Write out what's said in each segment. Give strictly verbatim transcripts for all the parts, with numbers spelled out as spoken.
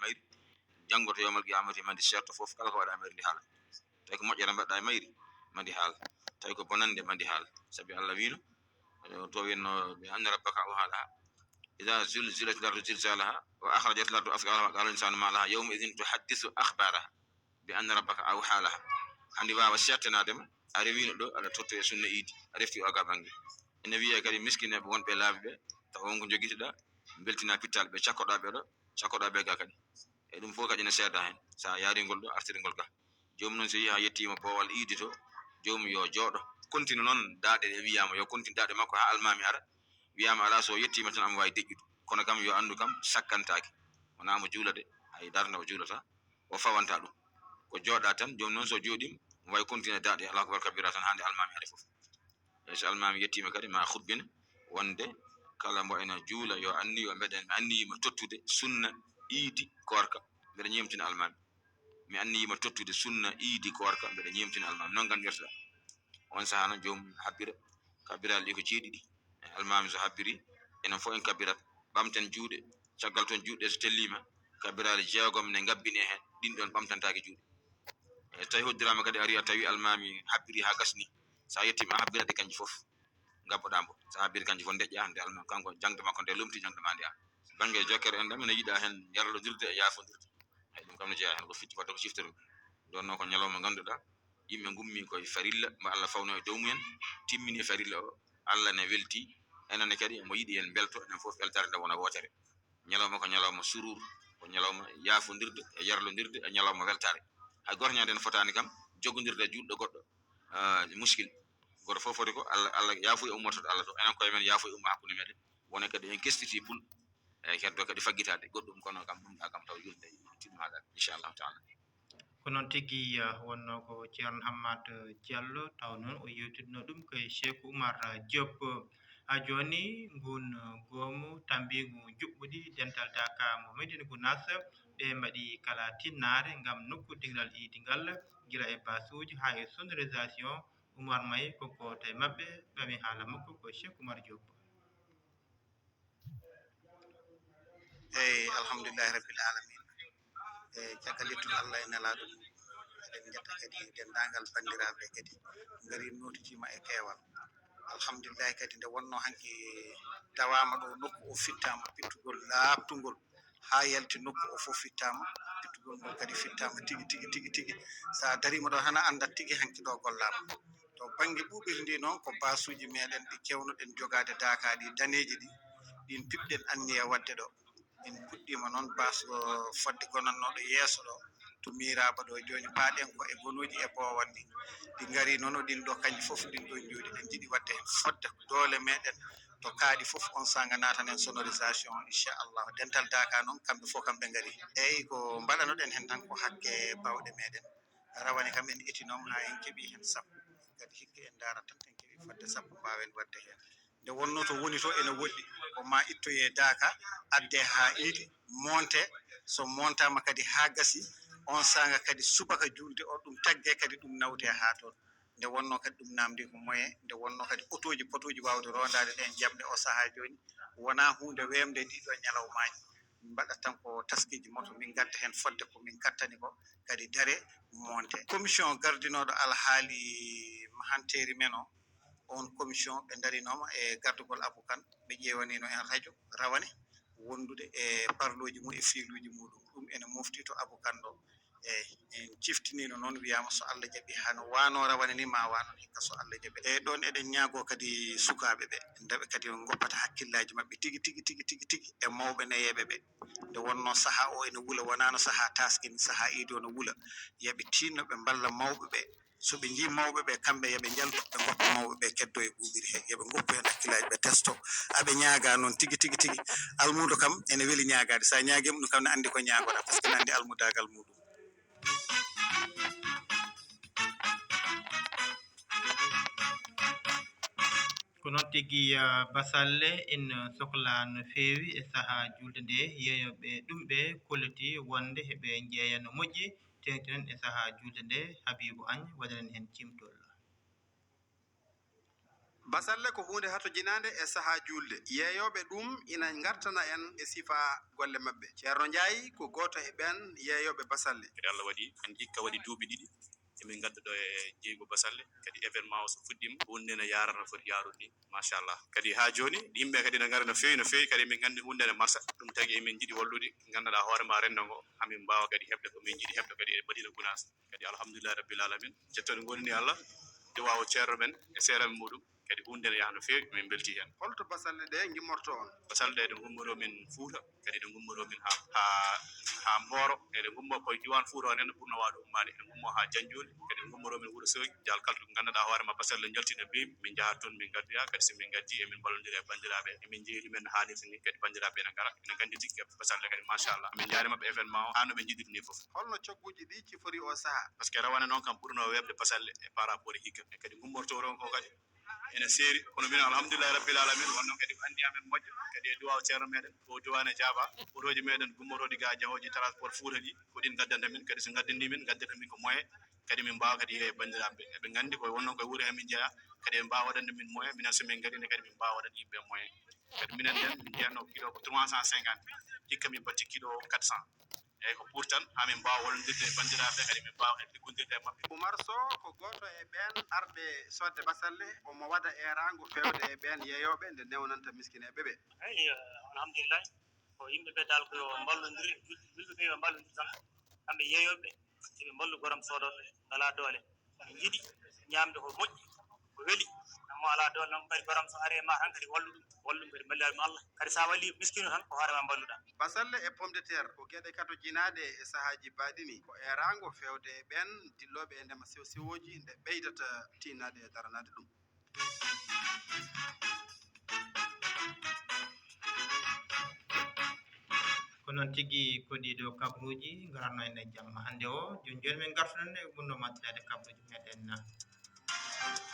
mayri. Janngo to yawmal qiyamati mandi seerto fof, kala ko waɗa mayri ndi haala. Tawi ko moƴƴere mbaɗɗa e mayri, mandi haala. Tawi ko bonande, mandi haala. Sabi Allah wiino, eh, to wiinno, "Bi anna rabbaka awha laha. Idha zulzilatil ardu zilzalaha, wa akhrajat al ardu athqalaha, wa qala al insanu ma laha, yawma idhin tuhaddithu akhbaraha. Bi anna rabbaka awha laha." Hande waawa seertanaade ma, a rewino ɗo, aɗa totto e sunna iidi, a refti o ga bannge. Ene wiya kadi miskineeɓe wonɓe laabi ɓe, tawa won ko jogitiɗa, mbeltina pittal ɓe, cakkoɗa ɓe ɗo, cakkoɗa ɓe ga kadi. E ɗum fof kadi ene seeda heen, so a yaaringol ɗo, artirgol ga. Joomum noon so yehi haa yettiima boowal iidi to, joomum yo jooɗo. Kontine noon daaɗe ɗe wiyaama, yo kontine daaɗe makko haa almaami ara. Wiyaama alaa, so yettiima tan omo waawi deƴƴude. Kono kam yo anndu kam sakkantaake. Wonaa omo juula de, hay darnde o juulata, o fawanta ɗum. Ko jooɗa tan, joomum noon so jooɗiima, omo waawi kontine daaɗe Allahu akbar kabira tan haa nde almaami ara fof. E so almaami yettiima kadi, ma hubbine wonde kala mbo ena juula, yo anniyo, mbeɗen, mi anniyiima tottude sunna iidi koorka, mbeɗa ñeemtina almaami. Mi anniyiima tottude sunna iidi koorka, mbeɗa ñeemtina almaami. Noon nganndirta. On sahaa noon, joomum habbira, kabbiraaɗe ɗi ko jeeɗiɗi. E almaami so habbiri, enen fof en kabbirat. Ɓamten juuɗe, caggal toon juuɗe so telliima, kabbiraaɗe jeegom ne ngabbinee heen, ɗin ɗoon ɓamtantaake juuɗe. E tawi hoddiraama kadi, ari a tawi almaami habbiri haa gasni, so a yettiima a habbirat ɗe kanji fof, ngabboɗaa mbo. So a habbiri kanji fof, ndeƴƴa, nde almaami kanko jaŋde makko nde lomti jaŋde ma nde. Bannge jokkere en ɗam, ene yiɗa heen yarlondirde e yaafondirde. Hay ɗum kam ne jeyaa heen ko fitti wadde ko ciftori. Ɗoon noon ko ñalawma ngannduɗaa, yimɓe ngummi koye farilla, mo Allah fawno e dow mumen, timmini farilla o, Allah ne welti, enenne kadi omo yiɗi en mbelto, enen fof weltaare nde wona wootere. Ñalawma ko ñalawma surur, ko ñalawma yaafondirde e yarlondirde, e ñalawma weltaare. Hay gooto ñande en fotaani kam jogondirde e juulɗo goɗɗo, ah, muskil. Gooto fof foti ko Allah, Allah yaafuya ummotoɗo Allah to, enen koye men yaafuya umma hakkunde meɗen. Wona kadi en kestiti pul, e heddo kadi faggitaade goɗɗum, kono kam ɗum ɗa kam taw julde tiɗum haɗa, inchallahu taala. Ko noon tigi, ah, wonnoo ko Ceerno Hammat Diallo, taw noon o yewtidno ɗum ko e Cheikh Oumar Diop. Haa jooni, ngun, ah, goomu tambiingu njuɓɓudi dental Daaka mo Médina Gounass, ɓe mbaɗi kala tinnaare ngam nokku dingiral iidi ngal, gila e basuuji haa e sonorisation. Oumar May ko gooto e maɓɓe, ɓami haala makko ko Cheikh Oumar Diop. Eyi, alhamdulillahi rabbil alamin. E caggal yettude Allah e nelaaɗo mum, eɗen njetta kadi denndaangal banndiraaɓe kadi ngari nootijiima e keewal. Alhamdulillahi kadi nde wonnoo hanki tawaama ɗo nokku o fittaama, pittugol laaɓtungol haa yalti nokku o fof fittaama, pittugol ngol kadi fittaama tigi, tigi, tigi, tigi. So a dariima ɗo tan a anndat tigi hanki ɗo gollaama. To bannge ɓuuɓiri ndi noon, ko baasuuji meɗen ɗi kewnoɗen jogaade daakaaɗi daneeji ɗi, ɗin piɓɗen anniya waɗde ɗo. En puɗɗiima noon baas o fodde gonannooɗo yeeso ɗo, to miiraaba ɗo, jooni paaɗen ko e gonooji e boowal ɗi. Ɗi ngari noon o ɗin ɗo, kanji fof ɗin ɗo njuuɗi, ɗen njiɗi waɗde heen fodde doole meɗen to kaaɗi fof on saanga naatanen sonorisation, inchallah. Dental Daaka noon, kamɓe fof kamɓe ngari. Eyi, ko mbaɗanoɗen heen tan ko hakke baawɗe meɗen. Rawane kam en etinooma haa en keɓi heen sappo. Kadi hikka en ndaara tan en keɓi fodde sappo mbaawen waɗde heen. Nde wonnoo to woni to ene woɗɗi, ko ma ittoyee daaka, addee haa iidi, monte. So montaama kadi haa gasi, on saanga kadi subaka juulde o, ɗum taggee kadi ɗum nawtee haa toon. Nde wonnoo kadi ɗum naamndii ko moyen, nde wonnoo kadi otooji potooji waawde roondaade ɗeen jamɗe o sahaa jooni, wonaa huunde weemde ɗii ɗoo ñalawmaaji. Min mbaɗat tan ko taskiiji moto, min ngadda heen fodde ko min kattani ko, kadi dare monte. Commission gardinooɗo alhaali mahanteeri men o, oon commission ɓe ndarinooma e gardugol Abou Kane, ɓe ƴeewaniino en rajo rawane wondude e parlooji mum e fiiluuji muɗum. Ɗum ene mofti to Abou Kane ɗo. Eyi, en ciftiniino noon, wiyaama so Allah jaɓi, hano waano rawane ni, ma waano ni, hikka so Allah jaɓi. Eyi, ɗoon eɗen ñaagoo kadi sukaaɓe ɓe, nde ɓe kadi ngoppata hakkillaaji maɓɓe tigi, tigi, tigi, tigi, tigi e mawɓe nayeeɓe ɓe. Nde wonnoo sahaa o ene wula, wonaano sahaa taaske ni, sahaa iidi o no wula. Yo ɓe tiinno ɓe mballa mawɓe ɓe. So ɓe njii mawɓe ɓe, kamɓe yo ɓe njaltu, ɓe ngoppa mawɓe ɓe, keddo e ɓuuɓiri he, yo ɓe ngoppu heen hakkillaaji, ɓe testo. Aɓe ñaagaa noon tigi, tigi, tigi. Almuudo kam ene weli ñaagaade. So a ñaagiima ɗum kam, ne anndi ko ñaagoɗaa, par ce que ne anndi almudaagal muɗum. Ko noon tigi, ah, basalle ina soklaa no feewi e sahaa juulde nde. Yeeyooɓe ɗum ɓe kolliti wonde heɓe njeeya no moƴƴi. Teeŋtinen e sahaa juulde nde, Habibou Agne waɗanen heen cimtol. Basalle ko huunde hatojinaande e sahaa juulde. Yeeyooɓe ɗum ina ngartana en e sifaa golle maɓɓe. Ceerno Njaay ko gooto e ɓeen yeeyooɓe basalle. Kadi Allah waɗi, en hikka waɗi duuɓi ɗiɗi. Emin ngadda ɗo e jeeygu basalle. Kadi événement o so fuɗɗiima, huunde ne yaara no foti yaarude ni. Machallah. Kadi haa jooni, yimɓe kadi ne ngara no feewi, no feewi. Kadi min nganndi huunde ne marsa. Ɗum tagi emin njiɗi wallude, ngannduɗaa hoore ma renndo ngo, hamin mbaawa kadi heɓde ko min njiɗi heɓde kadi e Madina Gunaas. Kadi alhamdulillahi rabbil alamin. Jettoɗe ngoni ni Allah, duwaawo ceerno men e seerami muɗum. Kadi huunde ne yaha no feewi, min mbelti heen. Holto basalle ɗe ngimmorto on? Basalle ɗe, ɗe ngummoro min Fuuta, kadi ɗe ngummoro min haa, haa, haa Mbooro. Eɗe ngummo koye diiwaan Fuuta on, en ɓurno waawde ummaade. Eɗe ngummo haa Janjooli, kadi ɗe ngummoro min Wuro Soogi. Jal kala to ngannduɗaa hoore ma basalle njalti no beebi, min njaha toon, min ngaddoya. Kadi so min ngaddi, emin mballondira e banndiraaɓe, emin njeeyri men haalisi ni, kadi banndiraaɓe ene ngara, ene nganndi tigi basalle kadi, machallah. Min njaari maɓɓe événement o, haa no ɓe njiɗiri ni fof. Holno cogguuji ɗi cifori o sahaa? Parce que rawane noon kam ɓurno weeɓde basalle e par rapport e hikka. E kadi ngummorto ɗon ko kadi ene seeri, kono minen, alhamdulillahi rabbil alamin, wonno kadi ko anndi amen moƴƴo, kadi e duwaaw ceerno meɗen, o duwaane jaaba, otooji meɗen gummotooɗi ga jahooji transport Fuuta ɗi, ko ɗin ngaddanta min, kadi so ngaddani min, ngaddanta min ko moyen, kadi min mbaawa kadi yeeya e banndiraaɓe ɓe. Eɓe nganndi ko wonno koye wuro he min jeyaa, kadi ɓe mbaawa waɗande min moyen, minen so min ngarii ne kadi min mbaawa waɗande yimɓe moyen. Kadi minen nden, min jeyanno kilo ko trois cent cinquante, hikka min batti kilo quatre cents. Eyyi, ko pour tan, haa min mbaawa wallondirde e banndiraaɓe, kadi min mbaawa kadi liggondirde e maɓɓe. Oumar Sow ko gooto e ɓeen arɓe soodde basalle, omo waɗa eeraango feewde e ɓeen yeeyooɓe nde newnanta miskineeɓe ɓe. Eyi, eh, alhamdulillahi. Ko yimɓe ɓe dal ko yo mballondir, jul-, julɓe ɓe yo mballondir tan. Kamɓe yeeyooɓe, si ɓe mballu goram soodooɓe, ngalaa doole. Ɓe njiɗi ñaamde ko moƴƴi, ko weli. Mo alaa doole noon, kadi goram so ari e ma tan, kadi wallu ɗum, wallu ɗum, kadi mballaa ɗum Allah. Kadi so a walli miskiino tan, ko hoore ma mballuɗaa. Basalle e pomme de terre ko geɗe katojinaaɗe e sahaaji baaɗini. Ko eeraango feewde e ɓeen dillooɓe e ndema sewo sewooji nde ɓeydata tiinnaade e daranaade ɗum. Ko noon tigi, koɗiiɗo kabruuji, ngaratno en e jamma hannde o. Jooni jooni min ngartuɗon e ɓurno mattirade kabruuji meɗen.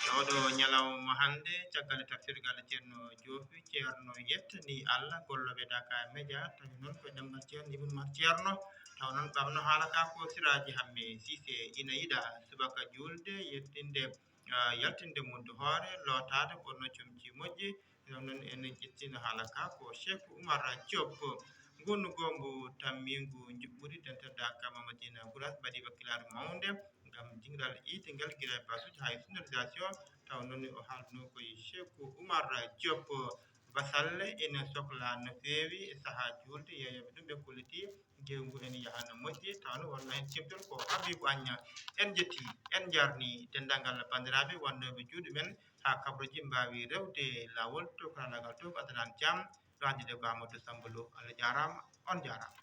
E oɗo ñalawma hannde, caggal e tafsirgal Ceerno Joofi, Ceerno yettani Allah gollooɓe Dakar Media, tawi noon ko ɗemngal Ceerno Ibn Mar Ceerno, taw noon ɓamno haala ka ko Siraaji Hamme Siise ina yiɗa subaka juulde, yettinde, ah, yaltinde muddu hoore, lootaade, ɓorno comci moƴƴi. Ɗum noon en ƴettino haala ka ko Cheikh Oumar Diop. Ngonu goongu tammingu njuɓɓudi dental Dakar Mamadina Gouras mbaɗi wakkilaaru mawnde ngam dingiral iitingal gila e basuuji haa e sonorisation, taw noon o haalduno ko e Cheikh Oumar Diop. Basalle ene sokla no feewi e sahaa juulde, yeeyooɓe ɗum ɓe kolliti ngewu ngu ene yaha no moƴƴi, taw no wonno heen cimtol ko Habibou Agne. En njetti, en njarni denndaangal banndiraaɓe wonnooɓe juuɗe men haa kabruuji mbaawi rewde laawol to karallaagal to ko Adnan Thiam, to hannde ko Amadou Samba Lo. Allah jaaraama, on jaaraama.